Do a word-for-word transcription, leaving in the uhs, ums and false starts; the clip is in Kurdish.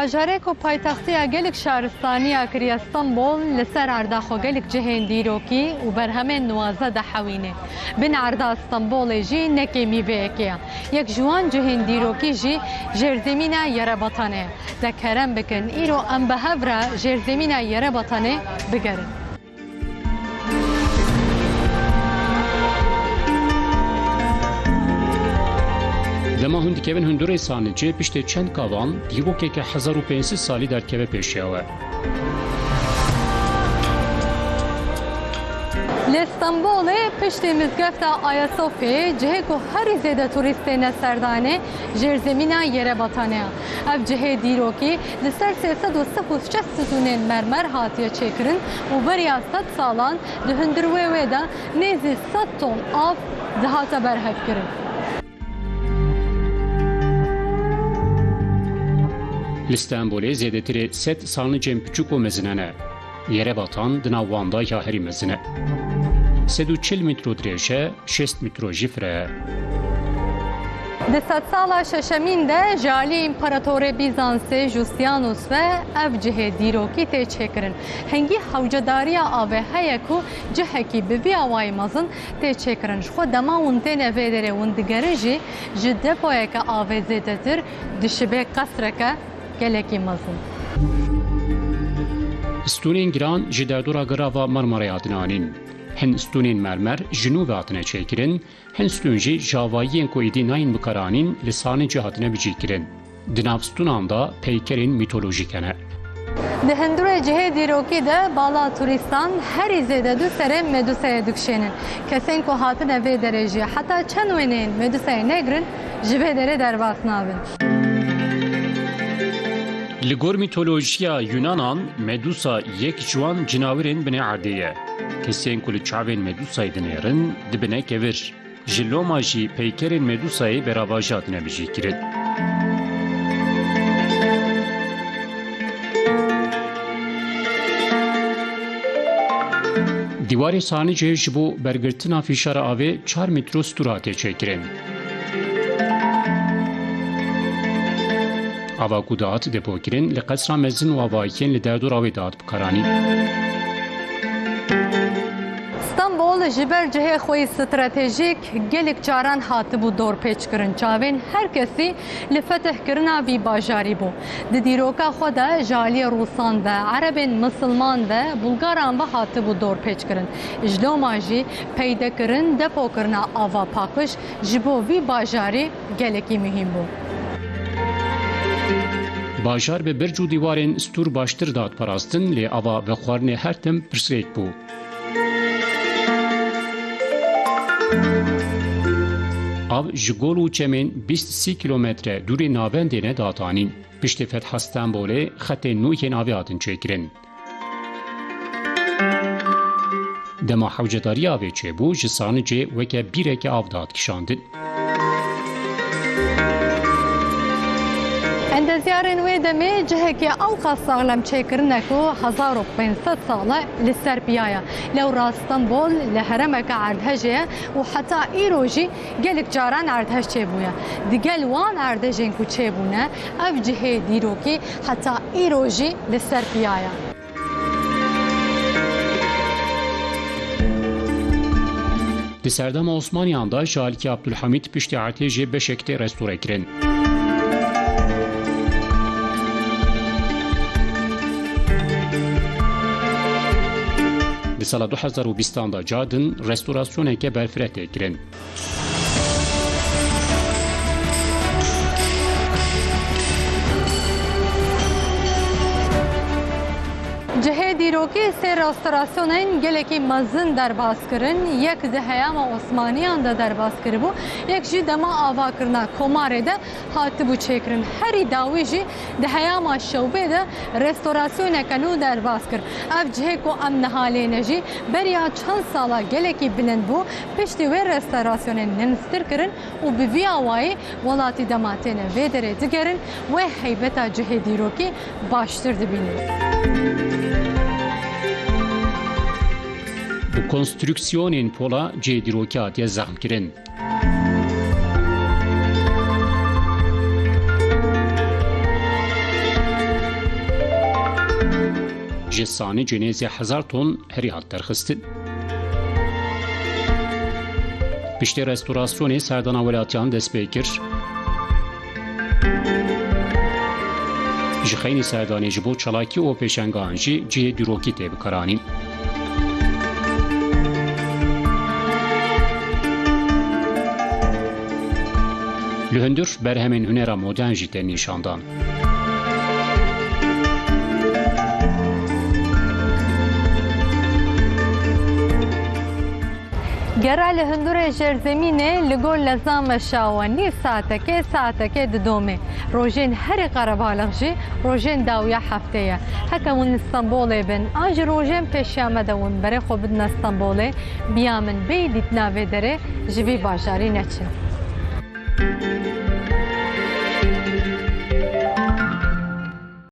Bajarê ku paytextiya gelek şaristaniya kiriye Stenbol, li ser erda xwe gelek cihên dîrokî û berhemên nuwaze dihewîne. Bin erda Stenbolê jî ne kêmî vê yekê ye. Yek ji wan cihên dîrokî jî jêrzemîna Yerebatanê ye. De kerem bikin, îro em bi hev re jêrzemîna Yerebatanê bigerin. Dema hûn dikevin hundirê Sarnıcê, piştê çend kavan, dîrokeke hezar û pênc sed salî derdikeve pêşiya we. Li Stenbolê piştê mizgefta Ayasofyayê, cihê ku herî zêde turîst têne serdanê, jêrzemîna Yerebatanê ye. Ev cihê dîrokî li ser sê sed û sih û şeş stûnên mermer hatiye çêkirin û beriya sed salan di hundirê wê de nêzî sed ton av dihate berhevkirin. Li Stenbolê zêdetirê sed sarnicên piçûk û mezin hene. Yerebatan di nav wan de ya herî mezin e. Sed û çil metro dirêj e, şêst metro jî fireh e. Di sedsala şeşemîn de ji alî Împaratorê Bîzansê Justianus ve ev cihê dîrokî tê çêkirin. Hingî hewcedariya avê heye ku cihekî bi vî awayî mezin tê çêkirin. Ji xwe dema hûn têne vê derê hûn digerin jî ji depoyeke avê zêdetir dişibe qesreke gelekî mezin. Stûnên giran ji derdora girava Marmarayê hatine anîn. Hin stûnên mermer ji nû ve hatine çêkirin, hin stûn jî ji avayiyên ku êdî nayên bikaranîn li Sarnıcê hatine bicihkirin. Di nav stûnan de peykerên mîtolojîk hene. Di hundirê cihê dîrokî de bala turîstan herî zêde du serê Medusayê dikişênin. Kesên ku hatine vê derê jî heta çend wêneyên Medusayê negirin, ji vê derê derbas nabin. Li gor mîtolojiya Yunanan, Medusa yek ji wan cinawirên binê erdê ye. Kesên ku li çavên Medusayê dinêrin, dibine kevir. Ji loma jî peykerên Medusayê beravaja hatine bijîkirin. Dîwarê Sarnıcê ji bo bergirtina fîşara avê çar metro stûr hatiye çêkirin. Ava ku dihat depokirin, li qesra mezin û avahiyên li derdora wê dihat bikaranîn. Stenbol ji ber cihê xwe yî stratejîk gelek caran hatibû dorpêçkirin. Çavên her kesî li fetihkirina vî bajarî bû. Di dîroka xwe de ji aliyê Rûsan ve, Erebên Misilman ve, Bulgaran ve hatibû dorpêçkirin. Ji loma jî peydekirin, depokirina ava paqij ji bo vî bajarî gelekî muhîm bû. Bajar bi birc û dîwarên stûr baştir dihat parastin, lê ava vexwarinê her tim pirsgirêk bû. Av ji gol û çemên bîst sî kîlometre dûrê navendê ne dihat anîn. Piştî fetha Stenbolê xetên nû yên avê hatin çêkirin. Dema hewcedariya avê çêbû, ji Sarnıcê weke bîreke av dihat kişandin. Endezyarên wê demê cihekî ewqas saxlem çêkirine ku hezar û pênc sed sal e li ser piya ye. Lewra Stenbol li herêmeke erdhejê ye û heta îro jî gelek caran erdhej çêbûye. Digel wan erdhejên ku çêbûne, ev cihê dîrokî heta îro jî li ser piya ye. Di serdema Osmaniyan de ji alîkî Abdulhamîd piştî erdhejê beşek tê restore kirin. Di sala du hezar û bîstan de cardin restorasyoneke berfireh tê kirin. Cihê dîrokî sê restorasyonên gelekî mezin derbas kirin. Yek di heyama Osmaniyan de derbas kiribû, yek jî dema avakirina Komarê de hatibû çêkirin. Herî dawî jî di heyama Şewbê de restorasyoneke nû derbas kir. Ev cihê ku em niha lê ne jî beriya çend sala gelekî bilind bû, piştî wê restorasyonên nivîstir kirin û bi vî awayî welatî dema têne vê derê digerin, wê heybeta cihê dîrokî baştir dibînin. Bi konstrüksiyonên pola cihê dîrokî hatiye zexmkirin. Sanî cênê zê hezar ton herî hat derxistin. Piştî restorasyonê serdana welatiyan dest pê kir. Ji xeynî serdanê ji bo çalakî û pêşengan jî cihê dîrokî tê bikaranîn. Li hundir berhemên hunera modern jî tên nîşandan. Gera li hundurê jerzemînê li gor leza meşa we nîv saetekê, saetekê didomê. Rojên herî qerebalix jî rojên dawiya heftê ye. Heke hûn li Stenbolê bin, an jî rojên pêşiya me de hûn berê xwe bidine Stenbolê, biya min bêyî dîtina vê derê ji vî bajarî neçin.